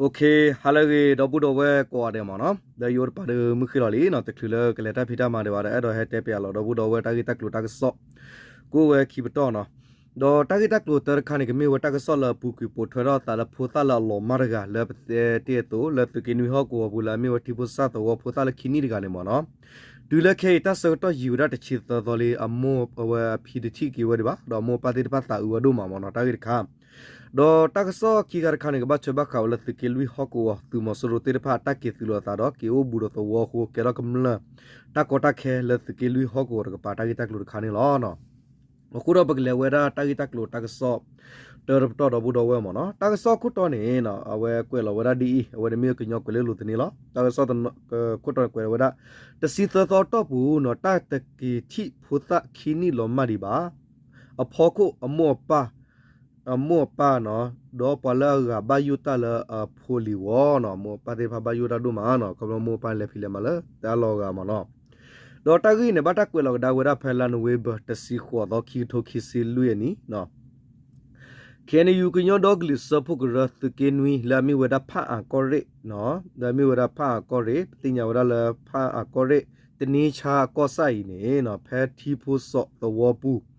ဟါလၢအဂ့ၤ ဒီပုၢ်ဒီဝဲၢ်ကိးဂၤဒဲးမ့ၢ်နီၤ, ဒီးယအိၣ်တပၤဒီးမုၢ်ဃ့ၢ်လီၤလံနီၤ, တချုးလၢကလဲၤတၢ်ဖံးတၢ်မၤဒံးဘၣ်ဒီး အဲၣ်ဒိးဟဲတဲပၠးလီၤ ဒီပုၢ်ဒီဝဲၢ်တၢ်ဂ့ၢ်တၢ်ကျိၤတၢ်ကစီၣ် ကိးဝဲခံပတီၢ်နီၤ. ဒီးတၢ်ဂ့ၢ်တၢ်ကျိၤတၢတခါန့ၣ် ကမ့ၢ်ဝဲတၢ်ကစီၣ်လၢအပူၤကွံာ်ပိာ်ထွဲထီၣ်အသးလၢဖိသၣ်လၢအလီၤမၢ်တဂၤ လၢပတဲတ့ၢ်အသိး လၢသုးက့နွံဟီၣ်ကဝီၤပူၤ လၢအမ့ၢ်ဝဲထံဖိစၢ်သဝီဖိသၣ်လၢခံနံၣ်တဂၤန့ၣ်မ့ၢ်နီၤ. တုၤလၢခဲအံၤ တၢ်ဆၢကတီၢ်ယံာ်ဝဲဒၣ်တဆံသၢသီလံ, အမိၢ်အဝဲအဖံတထံၣ်က့ၤဝဲဒံးဘၣ်, ဒီးအမိၢ်အပၢ်သ့ၣ်တဖၣ်သးအုးဝဲဒိၣ်မးမ့ၢ်နီၤ, တၢ်ဂ့ၢ်တခါ ဒီးတၢ်ကစီၣ်ခံခါတခါန့ၣ် ကဘၣ်ထွဲဘၣ်ဃးဝဲလၢသုးက့လွံၢ်ဟီၣ်ကဝီၤ သုးမီၤစိရိၤသ့ၣ်တဖၣ် တၢ်က့ၤသုးလိာ်အသးဒီး က့ၤအိၣ်ဘူးဒီးသဝီအဃိ ကဲထီၣ်ကမျၢၢ်တၢ်ကီတၢ်ခဲလၢသုးက့လွံၢ်ဟီၣ်ကဝီၤတကပၤ တၢ်ဂ့ၢ်တၢ်ကျိၤတခါန့ၣ်လီၤ. အဃိဒီးပကလဲၤဝဲဒၣ်တၢ်ဂ့ၢ်တၢ်ကျိၤတၢ်ကစီၣ် တၢတပတီၢ်ဒီပုၢ်ဒီဝဲၢ်မ့ၢ်နီၤ. တၢ်ကစီၣ်ခိၣ်တီန့ၣ် အဝဲကွဲးလီၤဝဲဒၣ်ဒ်အံၤ, အဝဲန့ၣ်မ့ၢ်ကညီကွဲးလၢလိၤသန့လီၤ. တၢ်ကစီၣ်ခိၣ်တီကွဲးလီၤဝဲဒၣ် တဆံသၢသီအတီၢ်ပူၤနီၤ တၢ်တက့ၤထံၣ်ဖိသၣ်ခံနံၣ်လီၤမၢ်ဒံးဘၣ် အဖီခိၣ်အမိၢ်အပၢ် အမိၢ်အပၢ်နီၤ ဒီးပှၤလၢအဂၤဘၣ်ယိၣ်တၢ်လၢအဖိလံၤဝီနီၤ, မိၢ်အပၢ်သ့ၣ်တဖၣ်ဘၣ်ယိၣ်တၢ်ဒိၣ်မးနီၤ, ခီဖျိမိၢ်အပၢ်လဲၤဖံးလဲၤမၤလၢတၢ်လီၢ်အဂၤမ့ၢ်နီၤ. ဒီးတၢ်ဂ့ၢ်န့ၣ် ဘၣ်တၢ်ကွဲးလီၤကဒါဝဲဒၣ်ဖဲလါနိၣ်ဝ့ဘၢၣ် တဆံဃိးသီ ခံကထိခံဆံလွံၢ်အနံၣ် ခ့ၣ်အဲၣ်ယူၣ် ကညီဒီကလုာ်စၢဖှိၣ်ကရၢ သုးက့နွံ လၢအမ့ၢ်ဝဲဒၣ်ဖၣ်အၣ်ကီၢ်ရ့ၣ်, လၢအမ့ၢ်ဝဲဒၣ်ဖၣ်အၣ်ကီၢ်ရ့ၣ် ပသ့ၣ်ညါဝဲဒၣ်လၢဖၣ်အၣ်ကီၢ်ရ့ၣ် တန့ဆါအကီၢ်စဲၣ်အံၤန့ၣ် ဖဲထံဖိစီးသဝီပူၤ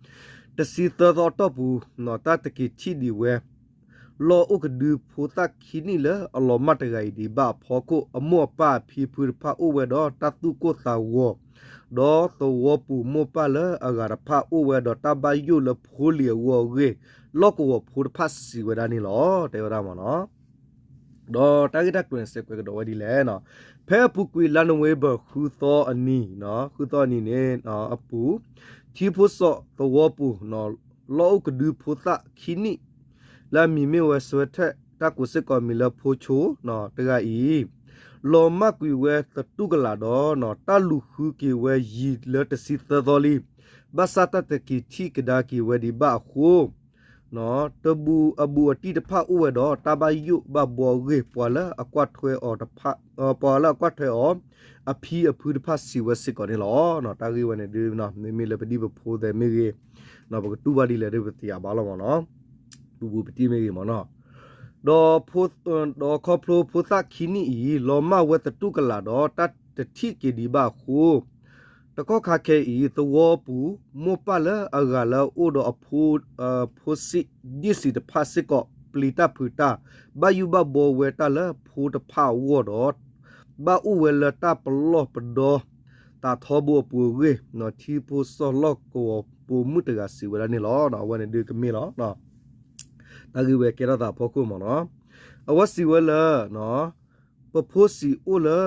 တဆံသၢသီအတီၢ်ပူၤ တၢ်တက့ၤထံၣ်ဒံးဝဲ လီၢ်အိၣ်ကဒုဖိသၣ်ခံနံၣ်လၢအလီၤမၢ်တဂၤအံၤဒံးဘၣ်အဖီခိၣ် အမိၢ်အပၢ်အဖံအဖုတဖၣ်အိၣ်ဝဲဒီးတၢ်သူၣ်ကိၢ်သးဂီၤ, ဒီးသဝီပူၤမိၢ်ပၢ်လၢအဂၤတဖၣ်အိၣ်ဝဲဒီးတၢ်ဘၣ်ယိၣ်လၢဖိလံၤအဂီၢ်အဂ့ၢ် လီၢ်ကဝီၤဖိတဖၣ်စံးဝဲဒၣ်န့ၣ်လီၤ. တဲဝဲဒၣ်မ့ၢ်နီၤ. ဒီးတၢ်ဂ့ၢ်တၢ်ကျိၤန့ၣ် စဲးကွဲးကဒီးဝဲဒ်လဲၣ်နီၤ, ဖဲအပူၤကွံာ်လါနိၣ်ဝ့ဘၢၣ် ဃုသီအနံၤန့ၣ်, ဃုသီအနံၤန့ၣ်အပူၤ, ထံဖိစီးသဝီပူၤ လီၢ်အိၣ်ကဒုဖိသၣ်ခံနံၣ် လၢအမံၤမ့ၢ်ဝဲ စွဲထၢၣ် တၢ်ကိးစ့ၢ်ကီးမံၤလၢဖိဆိ တဂၤအံၤ လီၤမၢ်ကွံာ်ဝဲသတူၢ်ကလာ်ဒီး တၢ်လူၤဃုက့ၤဝဲယံာ်လၢတဆံသၢသီလံ, ဘၣ်ဆၣ်တၢ်တက့ၤထံၣ်ကဒါက့ၤဝဲဒံးဘၣ်အဃိ တဘူးအဘူးအတံၢ်တဖၣ်အိၣ်ဝဲဒီး တၢ်ဘၣ်ယိၣ်ဘၣ်ဘှီအဂ့ၢ် ပှၤလၢအကွၢ်ထွဲအီၤတဖၣ်, ပှၤလၢအကွၢ်ထွဲအီၤ အဖံအဖုတဖၣ်စံးဝဲစ့ၢ်ကီးန့ၣ်လီၤ. တၢ်ဂ့ၢ်ဝဲန့ၣ်ဒုး မ့မ့ၢ်လၢပဒံၣ်ပဖိသဲးမ့ၢ်ဂ့ၤ, ပကတူၢ်ဘၣ်ဒ်လဲၣ်ဒီးပသ့ၣ်ညါဘၣ်လီၤမ့ၢ်နီၤ, ပူၤပူၤပတံၢ်မ့ၢ်ဂ့ၤမ့ၢ်နီၤ, ဒီး ဒီးခီဖျိဖိသၣ်ခံနံၣ်အံၤ လီၤမၢ်ဝဲသတူၢ်ကလာ်ဒီး တၢ်တထံၣ်က့ၤဒံးဘၣ်အဃိ တကီၢ်ခါခဲအံၤ သဝီပူၤ မိၢ်ပၢ်လၢအဂၤလၢအအိၣ်ဒီးအ, ဖိဆံးဒ့ၣ်ဆံးတဖၣ်စ့ၢ်ကီး ပျံၤတၢ်ဖုးတၢ် ဘၣ်ယိၣ်ဘၣ်ဘှီဝဲတၢ်လၢဖိတဖၣ်အဂီၢ်ဒီး ဘၣ်အိၣ်ဝဲလၢတၢ်ပလီၢ်ပဒီ သးထီဘိအပူၤအဂ့ၢ် ထံဖိစီးလီၢ်ကဝီၤပိာ်မုၣ်တဂၤစံးဝဲဒၣ်န့ၣ်လီၤ. အဝဲန့ၣ်ဒုးကမ့ၢ်လီၤ တၢ်ဂ့ၢ်ဝဲကဲထီၣ်သးအဖီခိၣ်မ့ၢ်နီၤ, အဝဲစံးဝဲလၢ ပဖိဆံးအိၣ်လၢ,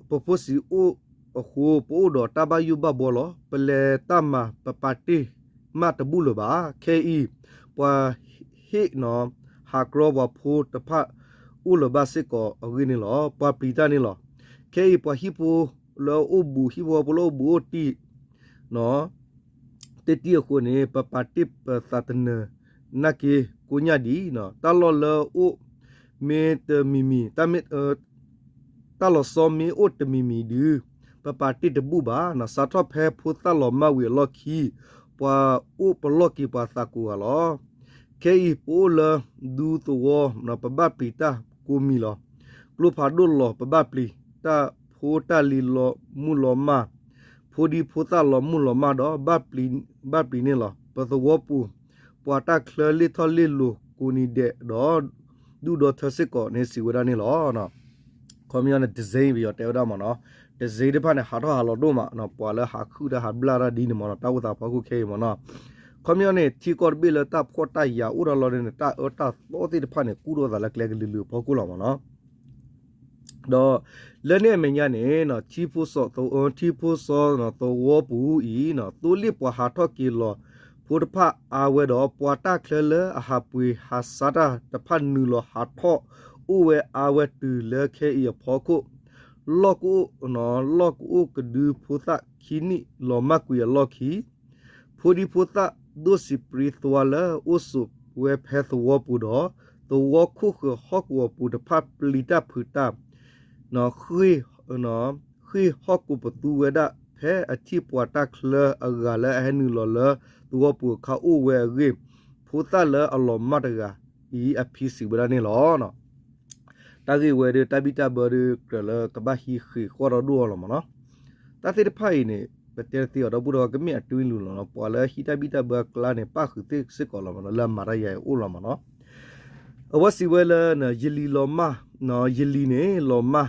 ပဖိဆံးအိၣ်အဃိ ပအိၣ်ဒီးတၢ်ဘၣ်ယိၣ်ဘၣ်ဘှီလီၤ. ပလဲၤတၢ်မၤ ပပာ်တ့ၢ်မးတဘူၣ်လၢၤဘၣ်. ခဲအံၤ ပှၤဟ့ၣ်နီၤ ဟးကြီပှၤဖိတဖၣ်အိၣ်လၢၤဘၣ်စ့ၢ်ကီးအဂ့ၢ်န့ၣ်လီၤ. ပှၤပျံၤတၢ်န့ၣ်လီၤ. ခဲအံၤပှၤဟံၣ်ဖိလၢအအိၣ်ဘူး ဟံၣ်ဖိဃီဖိလၢအိၣ်ဘူးအိၣ်တံၢ် တ့ၢ်တံၢ်အဃိန့ၣ် ပပာ်တ့ၢ်ပသးတနၢၤနာ်က့ကိညၣ်ဒံး, တၢ်လီၢ်လၢအအိၣ် မ့ၢ်တမံၤမံၤ, တၢ်လီၤဆီမ့ၢ်အိၣ်တမံၤမံၤဒုး ပပာ်တ့ၢ်တဘူၣ်ဘၣ်. စးထီၣ်ဖဲဖိသၣ်လီၤမၢ်ဝံၤအလီၢ်ခံ ပှၤအိၣ်ပလီၢ်က့ၤပှၤသးကိးဂၤလီၤ. ခဲအံၤပအိၣ်လၢဒူသဝီ ပဘၣ်ပျံၤတၢ်ကိးမံၤလီၤ. ကျိဖးဒိၣ်လီၤ ပဘၣ်ပျံၤ, တၢ်ဖိတၢ်လံၤလီၤမုၢ်လီၤမၢ်, ဖိဒံဖိသၣ်လီၤမုၢ်လီၤမၢ်ဒီး ဘၣ်ပျံၤန့ၣ်လီၤ. ပသဝီပူၤ ပှၤတၢ်ချၢလ့ၣ်ထီၣ်လ့ၣ်လိၤကိးနံၤဒဲးဒီး ဒူၣ်ဒီထၢစ့ၢ်ကီးန့ၣ်စံးဝဲဒၣ်န့ၣ်လီၤ. ခီပညီန့ၣ် တစ့ ပယီၤတဲဝဲဒၣ်မ့ၢ်နီၤ, တစ့တဖၣ်န့ၣ် ဟးထီၣ်ဟးလီၤဒိၣ်မး, ပှၤလၢဟးခုၣ်တၢ်ဟးဘျၣ်တၢ်ဒ်န့ၣ်မ့ၢ်နီၤ, တၢ်အိၣ်သးဖီခိၣ်ခဲအံၤမ့ၢ်နီၤ. ခီပညီန့ၣ် ထံကီၢ်တဘ့ၣ်လၢတၢ်ဖှီၣ်တၢ်ယာ်အိၣ်တၢ်လီၢ်န့ၣ် တၢ်အၢတၢ်သီသ့ၣ်တဖၣ်န့ၣ် ကူၣ်ထီၣ်သးလၢကျဲကလုာ်လုာ်အဖီခိၣ်လီၤမ့ၢ်နီၤ. ဒီးလၢန့ၣ်အမဲာ်ညါန့ၣ် ထံဖိစီး, ထံဖိစီးသဝီပူၤအံၤ သိလ့ၣ်ပှၤဟးထီၣ်က့ၤလီၤဖိတဖၣ်အါဝဲဒီး ပှၤတၢ်ချၢလၢအဟးပှ့ၤဟးဆါတၢ်တဖၣ်နုာ်လီၤဟးထီၣ်အိၣ်ဝဲအါဝဲတုၤလၢခဲအံၤအဖီခိၣ် လီၢ်ကအိၣ်, လီၢ်ကအိၣ်ကဒုဖိသၣ်ခံနံၣ်လီၤမၢ်ကွံာ်အလီၢ်ခံ ဖိဒံဖိသၣ်ဒိၣ်စံးပြံသွါလၢအိၣ်ဆိးဝဲဖဲသဝီပူၤဒီး သဝီခိၣ်ဃၢၤဟီၣ်ကဝီၤပူၤတဖၣ်ပျံၤတၢ်ဖုးတၢ် ဃ့ၢ်ဟီၣ်ကိးပသူဝဲဒၣ်ဖဲအထံၣ်ပှၤတၢ်ချၢအဂၤလၢအဟဲနုာ်လီၤလၢသဝီပူၤအခါအိၣ်ဝဲအဂ့ၢ် ဖိသၣ်လၢအလီၤမၢ်တဂၤအံၤအဖံစံးဝဲဒၣ်န့ၣ်လီၤ. တၢ်ဂ့ၢ်ဝဲဒီး တၢ်ဘံၣ်တၢ်ဘၢဒီး ကြၢးလၢကဘၣ်ဟံးဃ့ၢ်ဃီၣ်ဒီးဒိၣ်အီၤလီၤမ့ၢ်နီၤ. တၢ်သ့ၣ်တဖၣ်အံၤန့ၣ် ပတဲတသ့အီၤ ဒီပုၢ်ဒီဝဲၢ် ကမ့ၢ်အတွင်းလူလီၤနီၤ. ပှၤလၢဟံးတၢ်ဘံၣ်တၢ်ဘၢအကျါန့ၣ် ပၣ်ဃုာ်သ့ၣ်စ့ၢ်ကီးလီၤမ့ၢ်နီၤ, လၢအမၤတၢ်ယၤအံၤအိၣ်လီၤမ့ၢ်နီၤ. အဝဲစံးဝဲလၢ ယလံၤလီၤမၢ်, ယလံၤန့ၣ်လီၤမၢ်,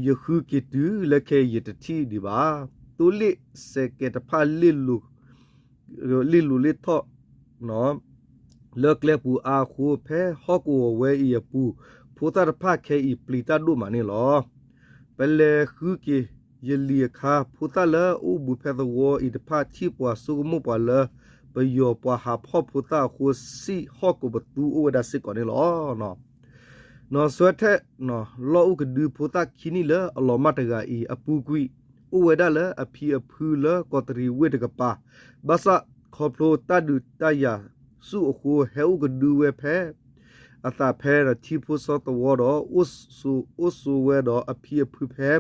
ယဃုက့ၤတုၤလၢခဲအံၤယတထံၣ်ဒံးဘၣ်. သိလ့ၣ်စဲးကဲးတဖၣ် လ့ၣ်လိၤလ့ၣ်ထီၣ် လၢကျဲပူၤအါအဃိ ဖဲဟီၣ်ကဝီၤဝဲအံၤအပူၤ ဖိသၣ်တဖၣ်ခဲအံၤပျံၤတၢ်ဒိၣ်မးန့ၣ်လီၤ. ပလဲၤဃုက့ၤယလံၤအခါ ဖိသၣ်လၢအအိၣ်ဘူးဖဲသဝီအံၤတဖၣ် ထံၣ်ပှၤဆိကမိၣ်ပှၤလၢ ပယီၤပှၤဟးဖီၣ်ဖိသၣ်အဃိ စံၣ်ဟီၣ်ကိးပသူအိၣ်ဝဲဒၣ်စ့ၢ်ကီးန့ၣ်လီၤ. နီၢ်စွဲထဲ လီၢ်အိၣ်ကဒုဖိသၣ်ခံနံၣ်လၢအလီၤမၢ်တဂၤအံၤ အပူၤကွံာ် အိၣ်ဝဲဒၣ်လၢအဖံအဖုလၢကီးတရံးဝ့ၢ်တကပၤ, ဘၣ်ဆၣ်ခီဖျိတၢ်ဒုးတၢ်ယၤဆူၣ်အဃိ ဟဲအိၣ်ကဒုဝဲဖဲ အသးဖဲ ထံဖိစီသဝီဒီး အိၣ်ဆိးဝဲဒီးအဖံအဖုဖဲ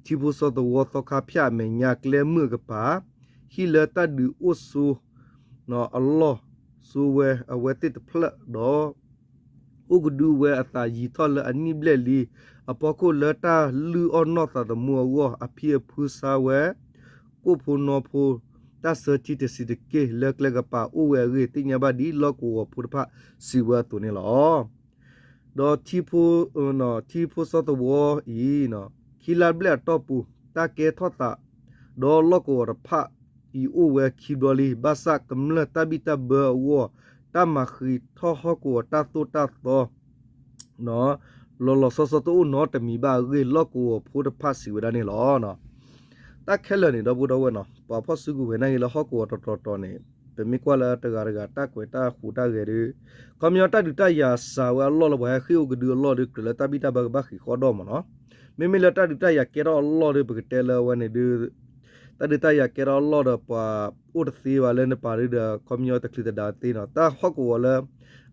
ထံဖိစီသဝီသီခါဖၠၣ်အမဲာ်ညါ ကျဲမုၢ်အကပၤ ဟံၣ်လၢတၢ်ဒုးအိၣ်ဆိး အလီၢ်ဆိးဝဲအဝဲသ့ၣ်တဖျၢၣ်ဒီး အိၣ်ကဒုဝဲအသးယံာ်ထီၣ်လၢအနံၣ်ဘျဲၣ်လံ, အဖီခိၣ်လၢတၢ်လုၢ်အီၣ်နီၢ်သးသမူအဂီၢ် အဖံအဖုဆါဝဲ ကိၣ်ဖိနီဖိ တၢ်ဆၢထံတဆံးတက့ၢ် လၢကျဲကပၤအိၣ်ဝဲအဂ့ၢ် သ့ၣ်ညါဘၣ်ဒ်လီၢ်ကဝီၤဖိတဖၣ်စံးဝဲအသိးန့ၣ်လီၤ. ဒီး ထံဖိစီသဝီအံၤ ခံလါဘျဲၣ်အတီၢ်ပူၤ တၢ်ကဲထီၣ်သး ဒီးလီၢ်ကဝီၤတဖၣ်အံၤအိၣ်ဝဲခံဘျီလံ, ဘၣ်ဆၣ်ကမျၢၢ်တၢ်ဘံၣ်တၢ်ဘၢအဂီၢ် တၢ်မၤဃံးထီၣ်ဟီၣ်ကဝီၤတၢ်သိၣ်တၢ်သီ လီၤလီၤဆီဆီတအိၣ်နီတမံၤဘၣ်အဂ့ၢ် လီၢ်ကဝီၤဖိတဖၣ်စံးဝဲဒၣ်န့ၣ်လီၤ. တၢ်ခဲလၢာ်န့ၣ် ဒီပုၢ်ဒီဝဲၢ်နီၤ ပှၤဖီၣ်စုကဝဲၤနာ်က့လၢဟီၣ်ကဝီၤတတီၤတီၤန့ၣ် ပမ့ၢ်ကွၢ်လၢတဂၤတဂၤတၢ်ကွဲးတၢ်ဃူတၢ်ဂဲၤဒီး ခီပညီတၢ်ဒုးတၢ်ယၤစှၤဝဲအလီၢ်လၢပှၤဟဲဃ့ၢ်အိၣ်ကဒုအလီၢ်ဒီး ကြၢးလၢတၢ်ဘံၣ်တၢ်ဘၢကဘၣ်ဃံးဃီၣ်ဒီးမ့ၢ်နီၤ. မ့မ့ၢ်လၢတၢ်ဒုးတၢ်ယၤကဲထီၣ်အလီၢ်ဒီး ပကတဲလၢအဝဲန့ၣ်ဒီး တၢ်ဒုးတၢ်ယၤကဲထီၣ်အလီၢ်ဒီးပှၤအိၣ်တသ့ဘၣ်လၢနပၤဒီး ခီပညီတချုးသဒါသ့နီၤ တၢ်ဟီၣ်ကဝီၤလၢ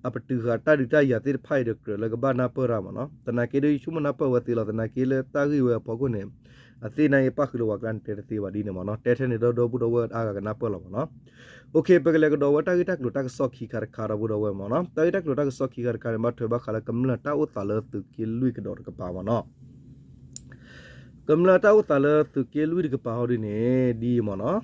အပတုာ်ဃာ်တၢ်ဒုးတၢ်ယၤသ့ၣ်တဖၣ်အံၤဒီး ကြၢးလၢကဘၣ်နၢ်ပၢၢ်တၢ်မ့ၢ်နီၤ. သနာ်က့ဒီး ယဆိကမိၣ်နၢ်ပၢၢ်ဝဲသ့လီၤ. သနာ်က့လၢတၢ်ဂ့ၢ်ဝဲအဖီခိၣ်န့ၣ် အသ့ၣ်ညါအံၤပၣ်ဃုာ်လၢပှၤကျါန့ၣ် တဲတသ့ဘၣ်ဒ်န့ၣ်မ့ၢ်နီၤ. တဲထဲန့ၣ်ဒီး ဒီပုၢ်ဒီဝဲၢ်အါဂၤကနၢ်ပၢၢ်လီၤမ့ၢ်နီၤ. ပကလဲၤကဒီးဝဲတၢ်ဂ့ၢ်တၢ်ကျိၤတၢ်ကစီၣ်ခံခါတခါ ဒီပုၢ်ဒီဝဲၢ်မ့ၢ်နီၤ. တၢ်ဂ့ၢ်တၢ်ကျိၤတၢ်ကစီၣ်ခံခါတခါန့ၣ် ဘၣ်ထွဲဘၣ်ဃးလၢကမျၢၢ်တၢ်အိၣ်သးလၢသုးက့လွံၢ်ကဒီးတကပၤမ့ၢ်နီၤ. ကမျၢၢ်တၢ်အိၣ်သးလၢသုးက့လွံၢ်တကပၤဟီဒ်န့ၣ် ဒ်အံၤမ့ၢ်နီ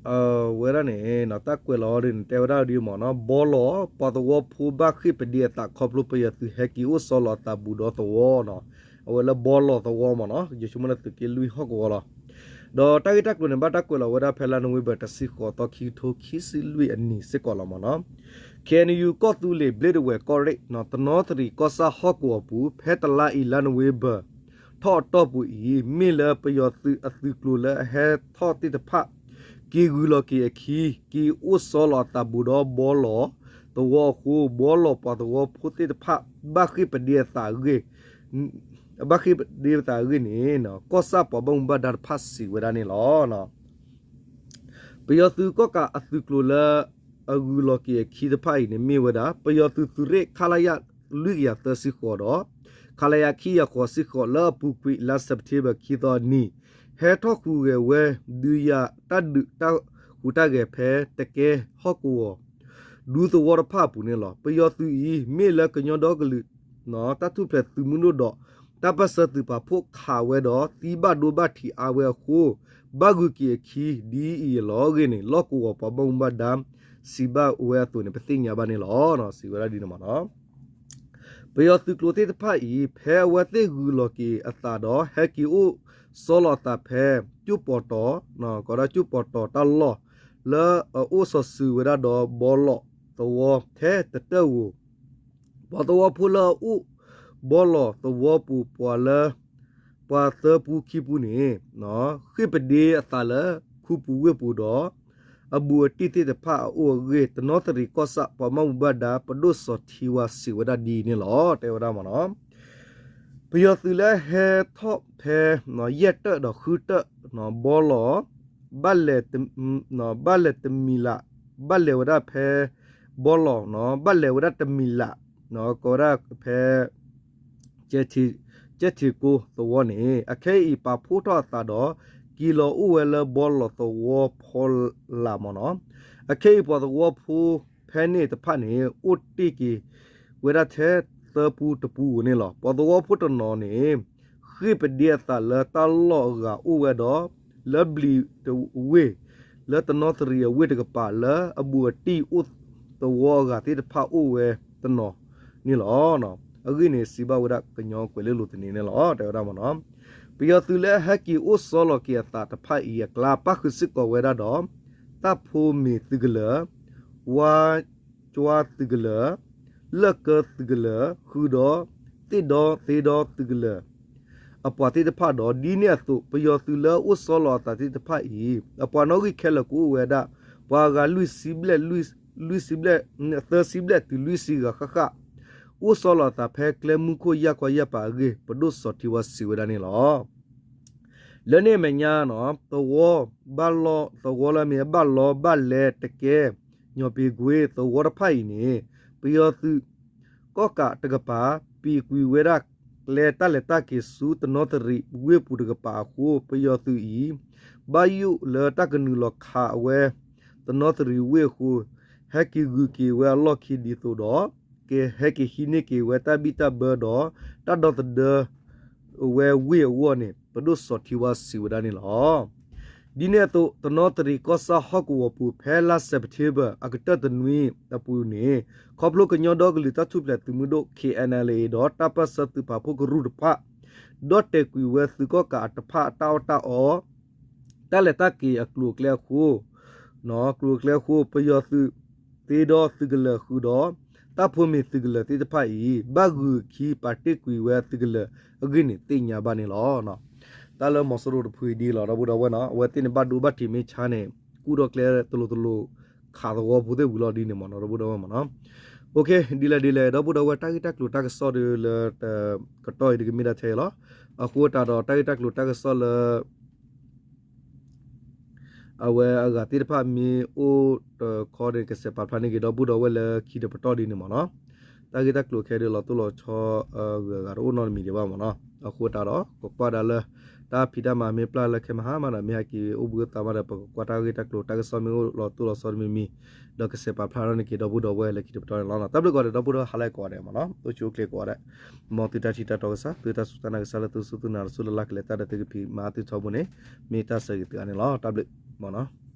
ၤ. ဝဲဒၣ်န့ၣ် တၢ်ကွဲးလီၤဒ်န့ၣ် တဲဝဲဒၣ်ဒ်အံၤမ့ၢ်နီၤ. ဘီလီၤ ပှၤသဝီဖိဘၣ်ဃ့ၢ်ပဒ့အသးခီဖျိပယီၤသုးဟဲက့ၤအိၣ်ဆီလီၤအသးဘူးဒီးသဝီနီၤ. အဝဲလၢဘီလီၤသဝီမ့ၢ်နီၤ. ယဆိကမိၣ်လၢသုးက့လွံၢ်ဟီၣ်ကဝီၤလီၤ. ဒီးတၢ်ဂ့ၢ်တၢ်ကျိၤန့ၣ် ဘၣ်တၢ်ကွဲးလီၤဝဲဒၣ်ဖဲလါနိၣ်ဝ့ဘၢၣ် တဆံဃိးသီ ခံကထိခံဆံလွံၢ်အနံၤစ့ၢ်ကီးလီၤမ့ၢ်နီၤ. ခ့ၣ်အဲၣ်ယူၣ် ကီၢ်သူလ့ၤဘျ့ဒဝဲၢ်ကီၢ်ရ့ၣ် တနီသရံၣ်ကီၢ်ဆၣ်ဟီၣ်ကဝီၤပူၤ ဖဲတလါအံၤ လါနိၣ်ဝ့ဘၢၣ် ထီၣ်အတီၢ်ပူၤအံၤ မ့ၢ်လၢပယီၤသုးအသုးကျိၤလၢအဟဲထီၣ်သ့ၣ်တဖၣ် က့ၤဂုၤလီၤက့ၤအခံ က့ၤအိၣ်ဆီလီၤအသးဘူးဒီးဘီလီၤသဝီအဃိ ဘီလီၤပှၤသဝီဖိသ့ၣ်တဖၣ် ဘၣ်ဃ့ၢ်ပဒ့အသးအဂ့ၢ် ဘၣ်ဃ့ၢ်ပဒ့အသးအဂ့ၢ်န့ၣ် ကီၢ်ဆၣ်ပှၤဘၣ်မူဘၣ်ဒါတဖၣ်စံးဝဲဒၣ်န့ၣ်လီၤ. ပယီၤသုးကီၣ်ကးအသုးကျိၤလၢ အဂုၤလီၤက့ၤအခံတဖၣ်အံၤန့ၣ် မ့ၢ်ဝဲဒၣ် ပယီၤသုးသုးရ့ၣ် ခလရ လွံၢ်ကယၤသၢဆံဃိးဒီး ခလရ ခံကယၤဃိးဆံဃိး လၢအပူၤကွံာ် လါစဲးပထ့ဘၢၣ် ခံသီအနံၤ ဟဲထီၣ်ဟူးဂဲၤဝဲ ဒုးယၤတၢ်ဒုးတၢ်ဃူးတၢ်ဂဲၤဖဲ တကဲဟီၣ်ကဝီၤ ဒူသဝီတဖၣ်အပူၤန့ၣ်လီၤ. ပယီၤသုးအံၤ မ့ၢ်လၢကညီဒီကလုာ် တၢ်ထူၣ်ဖျဲးသုးမုၢ်ဒိၣ်ဒီး တၢ်ပၢၢ်ဆၢသုးပာ်ဖှိၣ်ခးဝဲဒီး သံဘၣ်ဒိဘၣ်ထံးအါဝဲအဃိ ဘၣ်ဂုၤက့ၤအခံ ဒ်အံၤအလီၢ်အဂ့ၢ်န့ၣ် လီၢ်ကဝီၤပှၤဘၣ်မူဘၣ်ဒါ စံးဘၣ်ဝဲအသိးန့ၣ် ပသ့ၣ်ညါဘၣ်န့ၣ်လီၤ. စံးဝဲဒၣ်ဒ်န့ၣ်မ့ၢ်နီၤ. ပယီၤသုးကျိၤသ့ၣ်တဖၣ်အံၤ ဖဲအဝဲသ့ၣ်ဂုၤလီၤက့ၤအသးဒီး ဟဲက့ၤအိၣ်ဆီလီၤအသးဖဲ ကၠိၣ်ပီၤတီၤ ကီးဒၣ်ကၠိၣ်ပီၤတီၤတၢ်လီၢ် လၢအအိၣ်စီၤစုၤဝဲဒၣ်ဒီးဘီလီၤသဝီထဲတတၢၢ်ဧိၤ ပှၤသဝီဖိလၢအအိၣ်ဘီလီၤသဝီပူၤပှၤလၢ ပှၤသၢပူခံပူန့ၣ် ဃ့ၢ်ပဒ့အသးလၢခူပူၤဝ့ၢ်ပူၤဒီး အဘူးအတံၢ်သ့ၣ်တဖၣ်အအိၣ်အဂ့ၢ် တနီသရံၣ်ကီၢ်ဆၣ် ပှၤဘၣ်မူဘၣ်ဒါ ပဒိၣ်စီၤထံဝါစံးဝဲဒၣ်ဒ်န့ၣ်လီၤ. တဲဝဲဒၣ်မ့ၢ်နီၤ. ပယီၤသုးလၢဟဲထီၣ်ဖဲ ယဲၢ်တၢၣ်ဒီးဃုတၢၣ် ဘီလီၤ ဘၣ်လဲၤတမံၤလး ဘၣ်လဲၤဝဲဒၣ်ဖဲ ဘီလီၤ ဘၣ်လဲၤဝဲဒၣ်တမံၤလး ကိးဝဲဒၣ်ဖဲ ကၠဲၣ်ထံးကိသဝီန့ၣ် အခဲအံၤပာ်ဖှိၣ်ထီၣ်အသးဒီး က့ၤလီၤအိၣ်ဝဲလၢဘီလီၤသဝီဖီလာ်မ့ၢ်နီၤ. အခဲအံၤပှၤသဝီဖိဖဲန့ၣ်တဖၣ်န့ၣ် အိၣ်တ့ၢ်က့ၤဝဲဒၣ်ထဲ သၢပူတပူဧိၤန့ၣ်လီၤ. ပှၤသဝီဖိတနီၤန့ၣ် ဃ့ၢ်ပဒ့အသးလၢတၢ်လီၢ်အဂၤအိၣ်ဝဲဒီး လၢဘျံးတဝ့ၢ် လၢတနီသရံၣ်အဝ့ၢ်တကပၤ လၢအဘူးအတံၢ်အိၣ်သဝီအဂၤသ့ၣ်တဖၣ်အိၣ်ဝဲတနီၤန့ၣ်လီၤ. အဂ့ၢ်န့ၣ် စံးဘၣ်ဝဲဒၣ်ကညီကွဲၤလ့လိၤသန့န့ၣ်လီၤ. တဲဝဲဒၣ်မ့ၢ်နီၤ, ပယီၤသုးလၢအဟဲက့ၤအိၣ်ဆီလီၤက့ၤအသးတဖၣ်အံၤအကျါ ပၣ်ဃုာ်စ့ၢ်ကီးဝဲဒၣ်ဒီး တၢ်ဖိမ့ၤသုးကလၢၤ, ဝါကွၢ်သုးကလၢၤ, လၢၢ်ကၢသုးကလၢၤ ဃုာ်ဒီး သ့ၣ်ဒီသ့ဒီသုးကလၢၤ အပှၤသ့ၣ်တဖၣ်ဒီး ဒ်န့ၣ်အသိး ပယီၤသုးလၢအအိၣ်ဆီလီၤအသးသ့ၣ်တဖၣ်အံၤ အပှၤနီၣ်ဂံၢ်ခဲလၢာ်ကအိၣ်ဝဲဒၣ် ပှၤအဂၤလွံၢ်ဆံဘျဲၣ်, လွံၢ်ဆံဘျဲၣ်, သၢဆံဘျဲၣ်တုၤလွံၢ်ဆံဂၤဃၣ်ဃၣ် အိၣ်ဆီလီၤအသးဖဲကျဲမုၢ်ခိၣ်ယၢ်ခီယၢ်ပၤအဂ့ၢ် ပဒိၣ်စီၤထံဝါစံးဝဲဒၣ်န့ၣ်လီၤ. လၢန့ၣ်အမဲာ်ညါနီၤ သဝီဘၣ်လီ, သဝီလၢအမ့ၢ်ဘၣ်လီဘၣ်လဲၤတကဲ ညီၣ်ပ့ၤကွ့သဝီတဖၣ်အံၤန့ၣ် ပယီၤသုး ကီၣ်ကးတကပၤ ပံးကွံာ်ဝဲဒၣ်ကျဲတၢ်လဲၤတၢ်က့ၤဆူတနီသရံၣ်ဝ့ၢ်ပူၤတကပၤအဃိ ပယီၤသုးအံၤ ဘၣ်ယိၣ်လၢတၢ်ကနုာ်လီၤခးအဝဲ တနီသရံၣ်ဝ့ၢ်အဃိ ဟဲက့ၤဂုာ်က့ၤဝဲအလီၢ်ခံဒ်သိးဒီး ကဟဲက့ၤဟံးန့ၢ်က့ၤဝဲတၢ်ဘံၣ်တၢ်ဘၢဒီး တၢ်ဒီသဒၢ ဝဲဝ့ၢ်အဂီၢ်န့ၣ် ပဒိၣ်စီၤထံဝါစံးဝဲဒၣ်န့ၣ်လီၤ. ဒ်န့ၣ်အသိး တနီသရံၣ်ကီၢ်ဆၣ်ဟီၣ်ကဝီၤပူၤ ဖဲလါ September အကတၢၢ်တနွံအပူၤန့ၣ် ခီဖျိကညီဒီကလုာ်တၢ်ထူၣ်ဖျဲးသုးမုၢ်ဒိၣ် K N L A ဒီးတၢ်ပၢၢ်ဆၢသုးပာ်ဖှိၣ်ကရူၢ်တဖၣ် ဒီၣ်တဲာ်ကွံာ်ဝဲသုးကီၣ်ကးအတဖၣ်အတၢ်အီၣ်တၢ်အီ တၢ်လဲၤတၢ်က့ၤအကျိၤအကျဲအဃိ ကျိၤအကျဲအဃိ ပယီၤသုးသ့ဒီသုးကလၢၤဃုာ်ဒီး တၢ်ဖိမ့ၤသုးကလၢၤသ့ၣ်တဖၣ်အံၤ ဘၣ်ဂုာ်ခံပာ်တ့ၢ်ကွံာ်ဝဲသုးကလၢၤအဂ့ၢ်န့ၣ်သ့ၣ်ညါဘၣ်န့ၣ်လီၤ. တၢ်လၢမီၤစိရိၤတဖုအံၤဒ်လီၤ ဒီပုၢ်ဒီဝဲၢ်နီၤ အဝဲသ့ၣ်န့ၣ်ဘၣ်ဒိဘၣ်ထံးမ့ၢ်ဆါန့ၣ် ကူၣ်ထီၣ်ကျဲတလိၤတလိၤ ခးသဝီဖိသ့ၣ်ဝံၤလီၤဒ်န့ၣ်မ့ၢ်နီၤ ဒီပုၢ်ဒီဝဲၢ်မ့ၢ်နီၤ ဒ်လဲၣ်ဒ်လဲၣ် ဒီပုၢ်ဒီဝဲၢ်တၢ်ဂ့ၢ်တၢ်ကျိၤတၢ်ကစီၣ်ဒီးလၢ ကတီၢ်အံၤတကမ့ၢ်ဒၣ်ထဲအံၤလီၤ. အဃိသတးဒီးတၢ်ဂ့ၢ်တၢ်ကျိၤတၢ်ကစီၣ်လၢ အဝဲအဂၤသ့ၣ်တဖၣ်မ့ၢ်အိၣ်တခီန့ၣ် ကစဲးပာ်ဖျါန့ၢ်က့ၤဒီပုၢ်ဒီဝဲၢ်လၢခံတပတီၢ်ဒ်န့ၣ်မ့ၢ်နီၤ တၢ်ဂ့ၢ်တၢ်ကျိၤခဲအံၤဒီးလီၤတိၢ်လီၤဆီ ဂုၤဂၤတအိၣ်နီတမံၤဒံးဘၣ်မ့ၢ်နီၤ အဃိသတးဒီး ကကွၢ်ဒၣ်လၢ တၢ်ဖံးတၢ်မၤမ့ၢ်ပျၢ်လၢခဲမဟါမးဒီး မ့ၢ်ဟဲက့ၤအိၣ်ဘှံးအိၣ်သါမးဒီး ပကကွၢ်တၢ်ဂ့ၢ်တၢ်ကျိၤတၢ်ကစီၣ်မ့ၢ်အိၣ်လီၤတိၢ်လီၤဆီတမံၤမံၤ ဒီးကစဲးပာ်ဖျါထီၣ်န့ၢ်က့ၤဒီပုၢ်ဒီဝဲၢ်လၢခံတပတီၢ်န့ၣ်လီၤ. တၢ်ဘျုးကိးဂၤဒဲး ဒီပုၢ်ဒီဝဲၢ်ဟါလၢကိးဂၤဒဲးမ့ၢ်နီၤ အိၣ်ဆူၣ်အိၣ်ချ့ကိးဂၤဒဲး မ်သုတၢ်ထံၣ်တၢ်တီကစၢ် သုတၢ်စူၢ်တၢ်နာ်ကစၢ်လၢသုစူၢ်သုနာ်တစူၢ်လၢ်လၢ်ကလဲၤတၢ်ဒီးသုကဖံးမၤအါသုထီဘိန့ၣ် မ့ၢ်တၢ်ဆၢဂ့ၤသုဂၤန့ၣ်လီၤ. တၢ်ဘျုးမ့ၢ်နီၤ